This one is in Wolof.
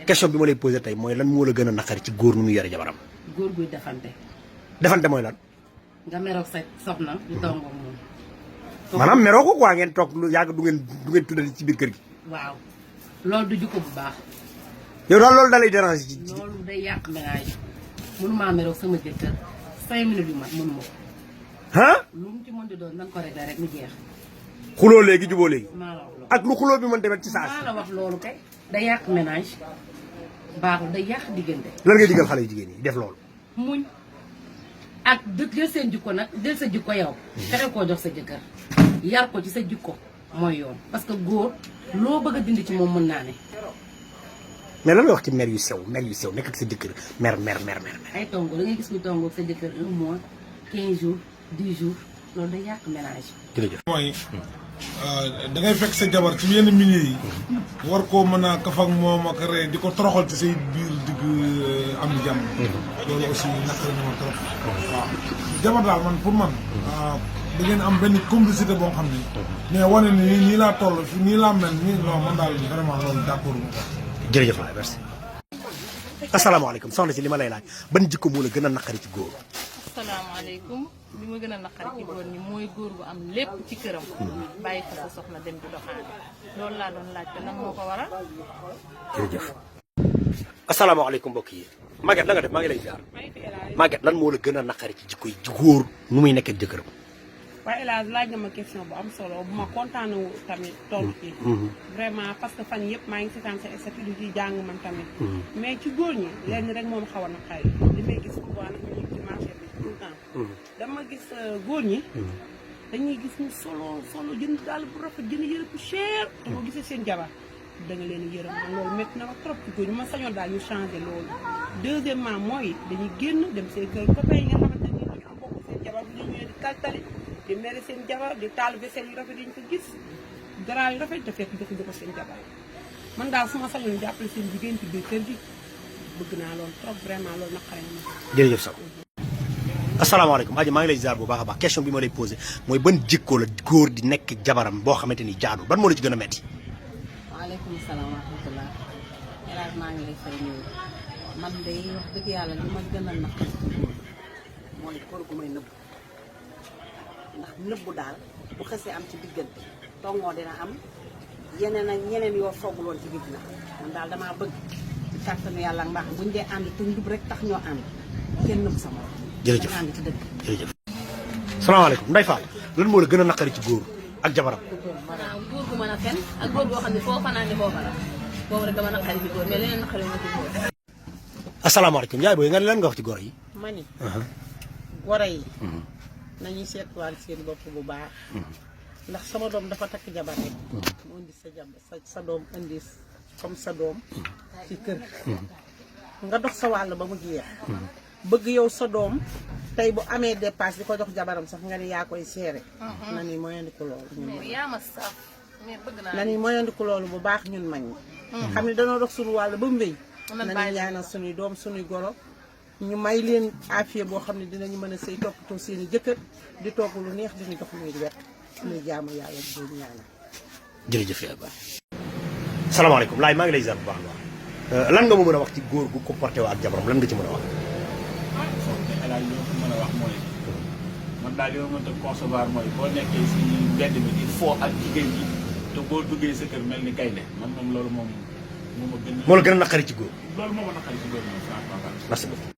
question bi ma lay posé tey mooy lan moo la gën a naqari ci góor nu muy yore jabaram. góor guy defante. defante mooy lan. nga meroog sa soxna di tongoo moom. maanaam meroo ko quoi ngeen toog lu yàgg du ngeen tuddati ci biir kër gi. waaw loolu du jikko bu baax. yow daal loolu da lay déranger ci. loolu day yàq ménage mënumaa meroog sama jëkkër 5 minutes yu mat mënuma ko. ah. lu mu ci mën di doon nan ko rek rek mu jeex. xuloo léegi juboo léegi. maa la wax loolu ak lu xuloo bi mën tamit ci saa si. maa la wax loolu kay. day yàq ménage baaxul day yàq diggante. lan ngay digal xale yu jigéen yi def loolu. muñ ak jël seen jikko nag jël sa jikko yow. fexe koo jox sa jëkkër. yar ko ci sa jikko mooy yoon parce que góor loo bëgg a dindi ci moom mën naa ne. mais lan nga wax ci mer yu sew nekk ak sa jëkkër mer. ay tongo da ngay gis ñu tongo ak sa jëkkër 1 mois 15 jours 10 jours loolu day yàq ménage. jërëjëf. mooy da ngay fekk sa jabar ci yenn milieu yi war koo mën a kaf ak moom ak ree di ko toroxal ci say biir digg am di jàmm. loolu aussi naqari na ma trop. waaw jabar daal man pour man. da ngeen am benn complicité boo xam ne. mais wane ni nii laa toll fi nii laa mel nii non man daal vraiment loolu d'accord. jërëjëf waay merci. asalaamaaleykum soxna si li ma lay laaj ban jikko moo la gën a naqari ci góor. asalaamaaleykum li ma gën a naqari ci góor ñi mooy góor gu am lépp ci këram. bàyyi fa sa soxna dem di doxaane loolu laa doon laaj te lan moo ko waral. jërëjëf. asalaamaaleykum mbokk yi Maguette la nga def maa ngi lay jaar. Maguette lan moo la gën a naqari ci jikko yi ci góor nu muy nekk ak jëkkëram. waaye El Hadj laaj na ma question bu am solo bu ma kontaanee wu tamit toll ci vraiment parce que fan yëpp maa ngi seetaan sa statut di ci jàng man tamit. mais ci góor ñi lenn rek moom xaw a naqari li may gis souvent nag ñu ci marché bi tout le temps. dama gis góor ñi. dañuy gis ñu solo jënd daal bu rafet jënd yëre bu cher. te boo gisee seen jabar da nga leen yërëm man loolu métti na ma trop ci góor ñi ma sañoon daal ñu changé loolu. deuxièmement mooy dañuy génn dem seen kër copain yi nga xamante ne ñu am bokk seen jabar bu ñu ñëwee di tali di mere seen jabar di taal vaisselle yu rafet yi ñu ko gis dara yu rafet te fekk joxuñu ko seen jabar man daal su ma sañoon jàppale seen jigéen ci biir kër gi bëgg naa loolu trop vraiment loolu naqare na ma. jërëjëf sax asalaamaaleykum aji maa ngi lay ziar bu baax a baax question bi ma lay posé mooy ban jikko la góor di nekk jabaram boo xamante ni jaadu ban moo la ci gën a metti. waaleykum salaam wa rahmatulah El Hadj maa ngi lay fay ñëw man de wax dëgg yàlla li ma gën a naqari mooy góor gu may nëbb ndax nëbbu daal bu xësee am ci diggante tongoo dina am yeneen ak ñeneen yoo foogul woon ci biir na man daal damaa bëgg ci kàttanu yàlla ak mbaax buñ dee ànd te njub rek tax ñoo ànd kenn nëbb sama jërëjëf ànd ci dëgg. jërëjëf. salaamaaleykum Ndeye Fall lan moo la gën a naqari ci góor ak jabaram. waaw góor gu mën a fen ak góor goo xam ne foo fanaan ne foofa la boobu rek dama naqari ci góor mais leneen naqari ma ci góor. asalaamaaleykum yaay booy nga ne lan nga wax ci góor yi. ma ni goro yi nañuy seetluwaal seen bopp bu baax ndax sama doom dafa takk jabar rek mu indi sa doom indi comme sa doom ci kër nga dox sa wàll ba mu jeex bëgg yow sa doom tey bu amee dépasse di ko jox jabaram sax nga ni yaa koy seere na ni moyandiku loolu ñun yaa ma saf mais bëgg naa na ni moyandiku loolu bu baax ñun mag ñi xam ne danoo dox suñu wàll ba mu wéy nañu ñaanal suñuy doom suñuy goro ñu may leen affaire boo xam ne dinañu mën a sëy toppatoo seeni jëkkër di togg lu neex diñu jox muy wet muy jaamu yàlla di ñaanal. jërëjëf yaay booy. salaamaaleykum laay maa ngi lay ziar bu baax a baax lan nga ma mën a wax ci góor gu comporté woo ak jabaram lan nga ci mën a wax. li ma ko mën a wax mooy man daal li ma mënta concevoir mooy boo nekkee si mbedd mi di foo ak jigéen ñi te boo duggee sa kër mel ni gaynde man moom loolu moom moo ma gën a. moo la gën a naqari ci góor. loolu moo ma naqari ci góor moom franchement. merci beaucoup.